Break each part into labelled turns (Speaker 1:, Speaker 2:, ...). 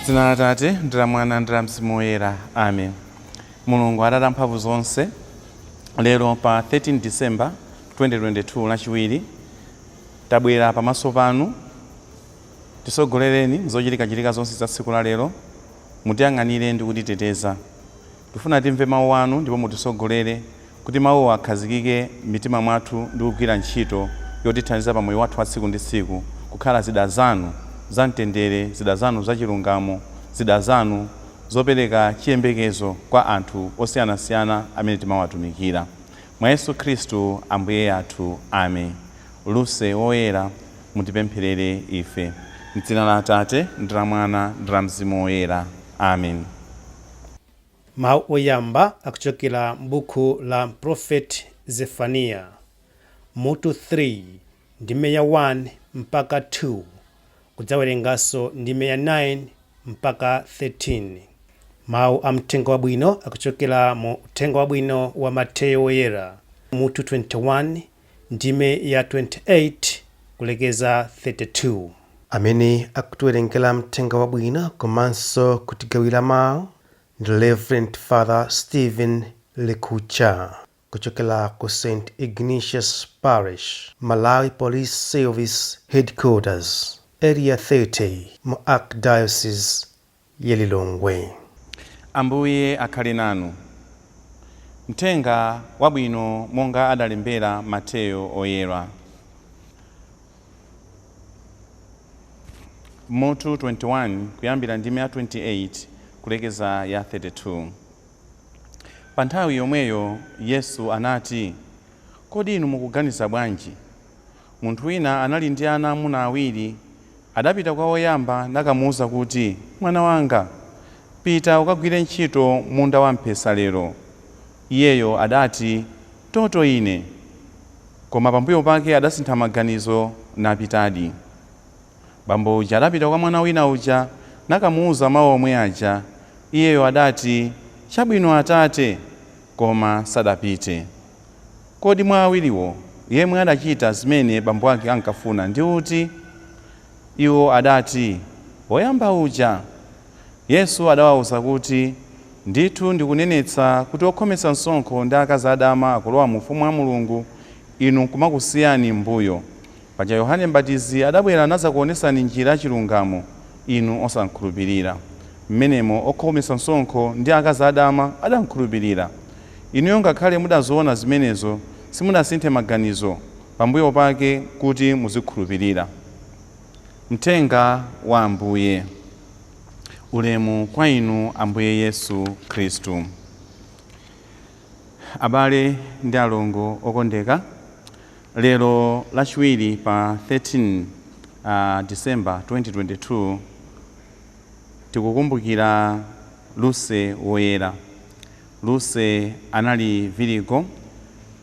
Speaker 1: Dzina la Atate ndi la Mwana ndi la Mzimu Woyera. Amen. Mulungu Atate amphamvu zonse, lero pa 13 December 2022 Lachiwiri, tabwera pamaso panu. Tisogolereni m'zochitikachitika zonse za tsiku la lero, mutiyang'anire ndi kutiteteza. Tifuna timve mawu anu ndipo mutisogolere kuti mawuwo akhazikike m'mitima mwathu ndi kugwira ntchito yotithandiza pa moyo wathu wa tsiku ndi tsiku kukhala zida zanu za mtendere, zida zanu za chilungamo, zida zanu zopereka chiyembekezo kwa anthu osiyanasiyana amene timawatumikira. Mwa Yesu Khristu Ambuye athu. Amen. Luse Woyera, mutipempherere ife. M'dzina la Atate, ndi la Mwana, ndi la Mzimu Woyera. Amen.
Speaker 2: Mawu oyamba akuchokera m'buku la Mprofeti Zefaniya, mutu 3, ndime ya 1 mpaka 2, kudzawerenganso ndime ya 9 mpaka 13. Mawu a Mthenga Wabwino akuchokera mu Uthenga Wabwino wa Mateyo Woyera, mutu 21, ndime ya 28 kulekeza 32.
Speaker 3: Amene akutiwerengera Mthenga Wabwino komanso kutigawira mawu ndi Rev Father Stephen Lekucha kuchokera ku St Ignatius Parish, Malawi Police Service Headquarters, Area 30 mu Archdiocese ya Lilongwe.
Speaker 1: Ambuye akhale nanu. Mthenga Wabwino monga adalembera Mateyo Oyera. Mutu 21 kuyambira ndime ya 28 kulekeza ya 32. Pa nthawi yomweyo Yesu anati, Kodi inu mukuganiza bwanji? Munthu wina anali ndi ana amuna awiri. Adapita kwa woyamba nakamuuza kuti, Mwana wanga, pita ukagwire ntchito m'munda wamphesa lero. Iyeyo adati, Toto ine! Koma pambuyo pake adasintha maganizo napitadi. Bambo uja adapita kwa mwana wina uja nakamuuza mau omwe aja. Iyeyo adati, Chabwino atate! Koma sadapite. Kodi mwa awiriwo, yemwe adachita zimene bambo ake ankafuna ndi uti? Iwo adati, Woyamba uja. Yesu adawauza kuti, Ndithu ndikunenetsa kuti okhometsa msonkho ndi akazi adama akulowa mu Ufumu wa Mulungu, inu nkumakusiyani m'mbuyo. Paja Yohane Mbatizi adabwera nadzakuwonetsani njira ya chilungamo, inu osamkhulupirira. M'menemo okhometsa msonkho ndi akazi adama adamkhulupirira. Inuyo ngakhale mudaziwona zimenezo, simudasinthe maganizo pambuyo pake kuti muzikhulupirira. Mthenga wa Ambuye. Ulemu kwa inu Ambuye Yesu Khristu. Abale ndi alongo okondeka, lero Lachiwiri pa 13 December 2022 tikukumbukira Luse Woyera. Luse anali virigo,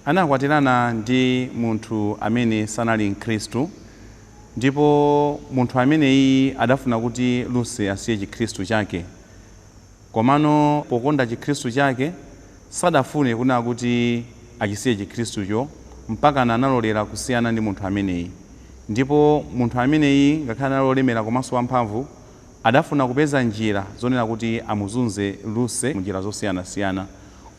Speaker 1: anakwatirana ndi munthu amene sanali Mkhristu ndipo munthu ameneyi adafuna kuti Luse asiye chikhristu chake. Komano pokonda chikhristu chake sadafune kunena kuti achisiye chikhristucho mpakana analolera kusiyana ndi munthu ameneyi. Ndipo munthu ameneyi ngakhale anali olemera komanso wamphamvu adafuna kupeza njira zonena kuti amuzunze Luse munjira zosiyanasiyana.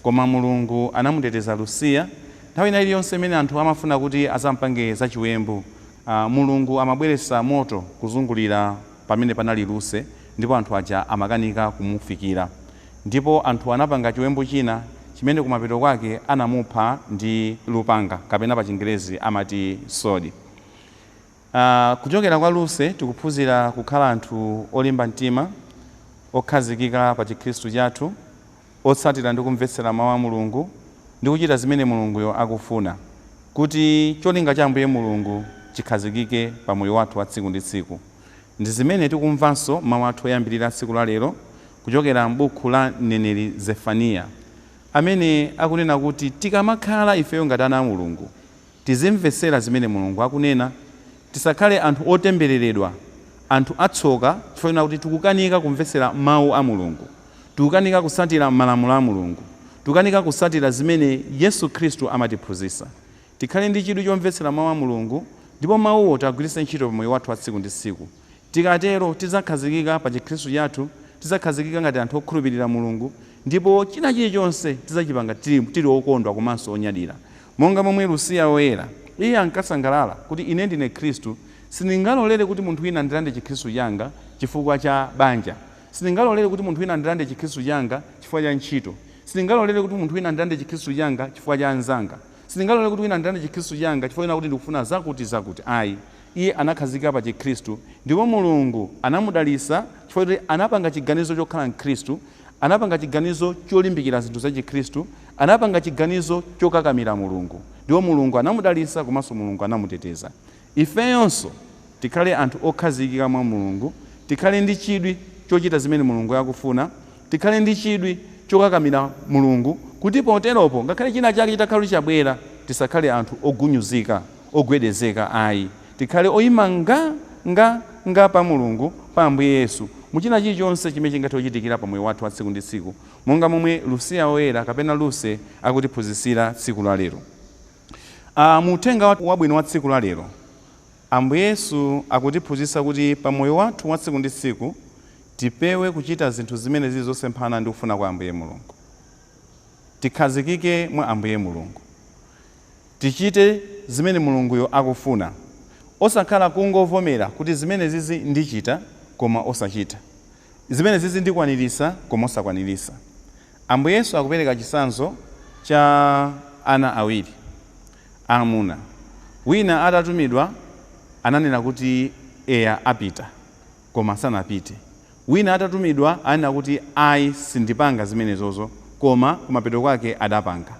Speaker 1: Koma Mulungu anamuteteza Lusiya. Nthawi ina iliyonse imene anthu amafuna kuti azampange zachiwembu, Mulungu amabweretsa moto kuzungulira pamene panali Luse ndipo anthu aja amakanika kumufikira. Ndipo anthu anapanga chiwembu china chimene kumapeto kwake anamupha ndi lupanga kapena pa chingerezi amati sword. Kuchokera kwa Luse tikuphunzira kukhala anthu olimba mtima, okhazikika pa chikhristu chathu, otsatira ndi kumvetsera mau a Mulungu ndi kuchita zimene Mulunguyo akufuna kuti cholinga cha Ambuye Mulungu chikhazikike pa moyo wathu wa tsiku ndi tsiku. Ndi zimene tikumvanso m'mau athu oyambirira a tsiku la lero kuchokera m'bukhu la mneneri Zefaniya amene akunena kuti tikamakhala ifeyo ngati ana a Mulungu Tizimvetsera zimene Mulungu akunena. Tisakhale anthu otembereredwa, anthu atsoka chifukwa chonena kuti tikukanika kumvetsera Mau a Mulungu. Tikukanika kutsatira malamulo a Mulungu. Tikukanika kutsatira zimene Yesu Khristu amatiphunzitsa. Tikhale ndi chidwi chomvetsera Mau a Mulungu ndipo Mauwo tiwagwiritse ntchito pa moyo wathu wa tsiku ndi tsiku. Tikatero tidzakhazikika pa chikhristu chathu, tidzakhazikika ngati anthu okhulupirira Mulungu, ndipo china chilichonse tidzachipanga tili okondwa komanso onyadira. Monga momwe Lusiya Woyera, iye ankasangalala kuti ine ndine Khristu, sindingalolere kuti munthu wina andilande chikhristu changa chifukwa cha banja, sindingalolere kuti munthu wina andilande chikhristu changa chifukwa cha ntchito, sindingalolere kuti munthu wina andilande chikhristu changa chifukwa cha anzanga, sindingalolere kuti wina andilande chikhristu changa chifukwa kuti ndikufuna zakuti zakuti. Ayi, iye anakhazikika pa chikhristu, ndipo Mulungu anamudalitsa chifukwa kuti anapanga chiganizo chokhala mkhristu, anapanga chiganizo cholimbikira zinthu za chikhristu, anapanga chiganizo chokakamira Mulungu, ndipo Mulungu anamudalitsa komanso Mulungu anamuteteza. Ifeyonso tikhale anthu okhazikika mwa Mulungu, tikhale ndi chidwi chochita zimene Mulungu akufuna, tikhale ndi chidwi chokakamira Mulungu, kuti poteropo ngakhale china chake chitakhala chabwera, tisakhale anthu ogunyuzika, ogwedezeka ayi. Tikhale oyima nga nga nga pa Mulungu, pa Ambuye Yesu, muchina chilichonse chimene chingathe kuchitikira pa moyo wathu wa tsiku ndi tsiku, monga momwe Lusiya Woyera kapena Luse akutiphunzitsira tsiku la lero. Mu uthenga wabwino wa tsiku la lero, Ambuye Yesu akutiphunzitsa kuti pa moyo wathu wa tsiku ndi tsiku tipewe kuchita zinthu zimene zili zosemphana ndi kufuna kwa Ambuye Mulungu. Tikhazikike mwa Ambuye Mulungu, tichite zimene Mulunguyo akufuna, osakhala kungovomera kuti zimene zizi ndichita koma osachita, zimene zizi ndikwanirisa koma osakwanirisa. Ambuye Yesu akupereka chitsanzo cha ana awiri aamuna. Wina atatumidwa ananena kuti eya apita, koma sanapite. Wina atatumidwa ananena kuti ayi, sindipanga zimenezozo, koma kumapeto kwake adapanga.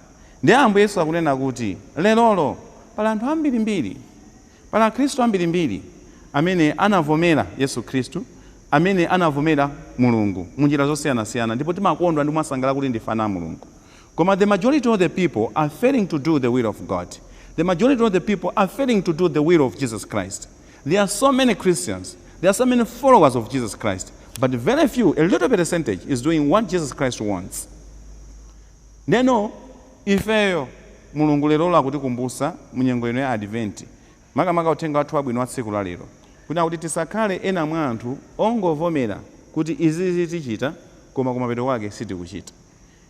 Speaker 1: Ndi Ambuye Yesu akunena kuti lerolo pali anthu ambirimbiri, pali akhristu ambirimbiri amene anavomera Yesu Khristu, amene anavomera Mulungu munjira zosiyanasiyana, ndipo timakondwa ndi kumasangalala kuti ndife ana a Mulungu. Koma the majority of the people are failing to do the will of God. The majority of the people are failing to do the will of Jesus Christ. There are so many Christians, there are so many followers of Jesus Christ, but very few, a little percentage, is doing what Jesus Christ wants. Ndeno ifeyo Mulungu lero akutikumbusa munyengo ino ya Adventi, makamaka uthenga wathu wabwino wa tsiku la lero, kuna kuti tisakhale ena mwa anthu ongovomera kuti izizi tichita koma kumapeto kwake sitikuchita.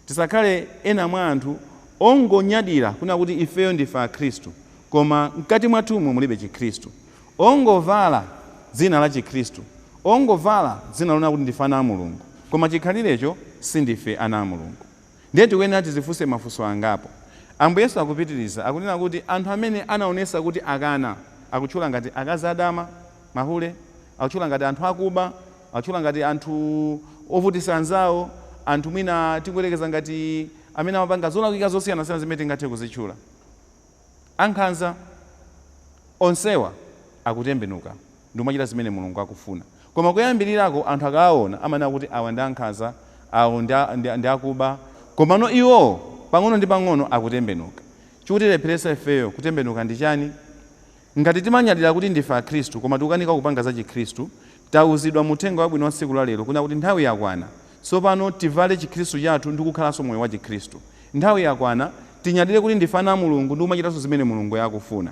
Speaker 1: Tisakhale ena mwa anthu ongonyadira kuna kuti ifeyo ndife akhristu koma mkati mwathumu mulibe chikhristu, ongovala dzina la chikhristu, ongovala dzina lona kuti ndife ana a Mulungu koma chikhalirecho sindife ana a Mulungu. Ndiye tikuyenera tizifunse mafunso angapo. Ambuye Yesu akupitiriza akunena kuti anthu amene anaonesa kuti akana, akutchula ngati akazi adama, mahule, akutchula ngati anthu akuba, akutchula ngati anthu ovutisa anzawo, anthu mwina tikuyerekeza ngati amene amapanga zolakwika zosiyanasiyana zimene tingathe kuzitchula, ankhanza, onsewa akutembenuka ndikumachita zimene Mulungu akufuna. Koma kuyambirirako anthu akawaona amanena kuti awa ndi ankhanza, awo ndi akuba, komano iwo pang'ono ndi pang'ono akutembenuka. Chikutilepheretsa ifeyo kutembenuka ndi chani? Ngati timanyadira kuti ndife akhristu koma tikukanika kupanga za chikhristu, tauzidwa muthenga wabwino wa tsiku la lero kuna kuti nthawi yakwana tsopano tivale chikhristu chathu ndi kukhalanso moyo wa chikhristu. Nthawi yakwana tinyadire kuti ndife ana a Mulungu ndi kumachitanso zimene Mulungu akufuna.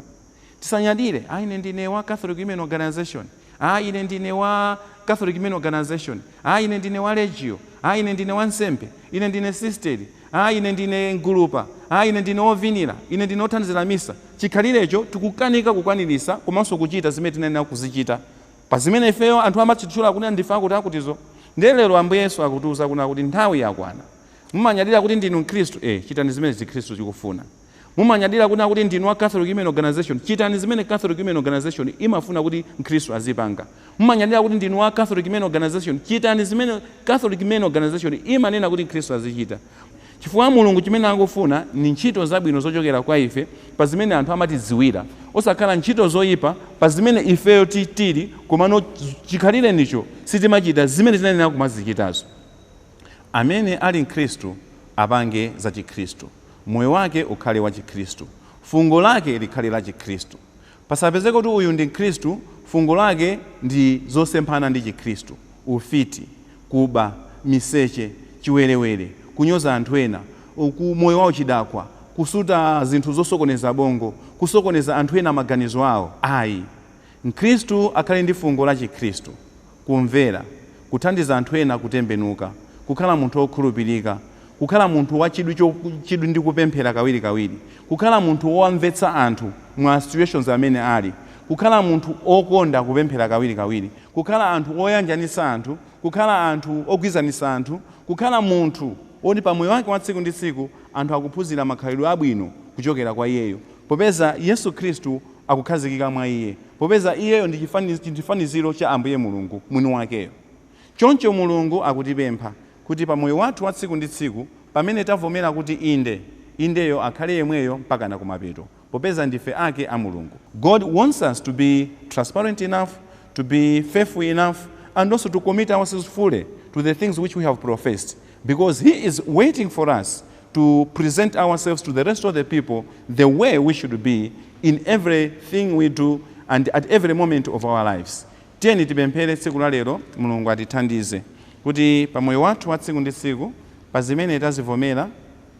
Speaker 1: Tisanyadire, ah, ine ndine wa Catholic Women Organization, ah, ine ndine wa Catholic Men Organization, ah, ine ndine wa Legio, ah, ine ndine wansembe, ine ndine sisteri, ah, ine ndine mgulupa, ah, ine ndine wovinira, ine ndine wothandizira misa. Chikhalirecho tikukanika kukwanirisa komanso kuchita zimene tinayenera kuzichita pa zimene ifeyo anthu amatitchula kunena ndife akuti akutizo. Ndiye lero Ambuye Yesu akutiuza kuna kuti nthawi yakwana. Mumanyadira kuti ndinu mkhristu, chitani zimene chikhristu chikufuna. Mumanyadira kunena kuti ndinu wa Catholic Women Organization, chitani zimene Catholic Women Organization imafuna kuti mkhristu azipanga. Mumanyadira kuti ndinu wa Catholic Men Organization, chitani zimene Catholic Men Organization imanena kuti mkhristu azichita. Chifukwa Mulungu chimene akufuna ni ntchito zabwino zochokera kwa ife pa zimene anthu amatidziwira, osakhala ntchito zoyipa pa zimene ifeyo tili komano chikhalirenicho sitimachita zimene tinayenera kumazichitazo. Amene ali mkhristu apange za chikhristu, moyo wake ukhale wa chikhristu, fungo lake likhale la chikhristu. Pasapezeke kuti uyu ndi mkhristu, fungo lake ndi zosemphana ndi chikhristu, ufiti, kuba, miseche, chiwerewere, kunyoza anthu ena, moyo wawo chidakwa, kusuta zinthu zosokoneza bongo, kusokoneza anthu ena maganizo awo. Ayi. Mkhristu akhale ndi fungo la Chikhristu, kumvera, kuthandiza anthu ena kutembenuka, kukhala munthu wokhulupirika, kukhala munthu wa chidwi ndi kupemphera kawirikawiri, kukhala munthu wowamvetsa anthu mwa situations amene ali, kukhala munthu okonda kupemphera kawirikawiri, kukhala anthu oyanjanitsa anthu, kukhala anthu ogwirizanitsa anthu, kukhala munthu oti pa moyo wake wa tsiku ndi tsiku anthu akuphunzira makhalidwe abwino kuchokera kwa iyeyo, popeza Yesu Khristu akukhazikika mwa iye, popeza iyeyo ndi chifaniziro cha Ambuye Mulungu mwini wakeyo. Choncho Mulungu akutipempha kuti pa moyo wathu wa tsiku ndi tsiku, pamene tavomera kuti inde, indeyo akhale yemweyo mpaka na kumapeto, popeza ndife ake a Mulungu. God wants us to be transparent enough, to be faithful enough, and also to commit ourselves fully to the things which we have professed, because he is waiting for us to present ourselves to the rest of the people the way we should be in everything we do and at every moment of our lives. Tiyeni tipemphere tsiku la lero, Mulungu atithandize kuti pa moyo wathu wa tsiku ndi tsiku, pa zimene tazivomera,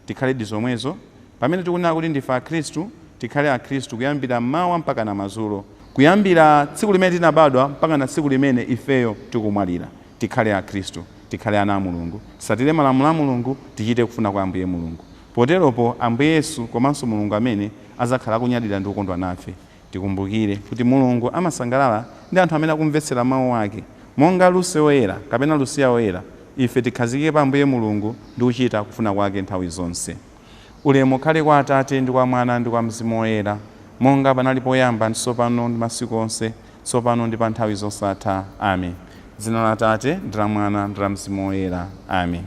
Speaker 1: tikhaledi zomwezo. Pamene tikunena kuti ndife Akhristu, tikhale Akhristu kuyambira mmawa mpaka na madzulo, kuyambira tsiku limene tinabadwa mpaka na tsiku limene ifeyo tikumwalira. Tikhale Akhristu, tikhale ana a Mulungu, tisatire malamulo a Mulungu, tichite kufuna kwa Ambuye Mulungu. Poteropo Ambuye Yesu komanso Mulungu amene azakhala akunyadira ndi kukondwa nafe. Tikumbukire kuti Mulungu amasangalala ndi anthu amene akumvetsera mawu ake. Monga Luse woyera kapena Lusiya woyera, ife tikhazikike pa Ambuye Mulungu ndi kuchita kufuna kwake nthawi zonse. Ulemu ukhale kwa Atate ndi kwa Mwana ndi kwa Mzimu Woyera, monga panali poyamba, ndi tsopano, ndi masiku onse, tsopano ndi pa nthawi zosatha. Amen. Dzina la Atate ndi la Mwana ndi la Mzimu Woyera. Amen.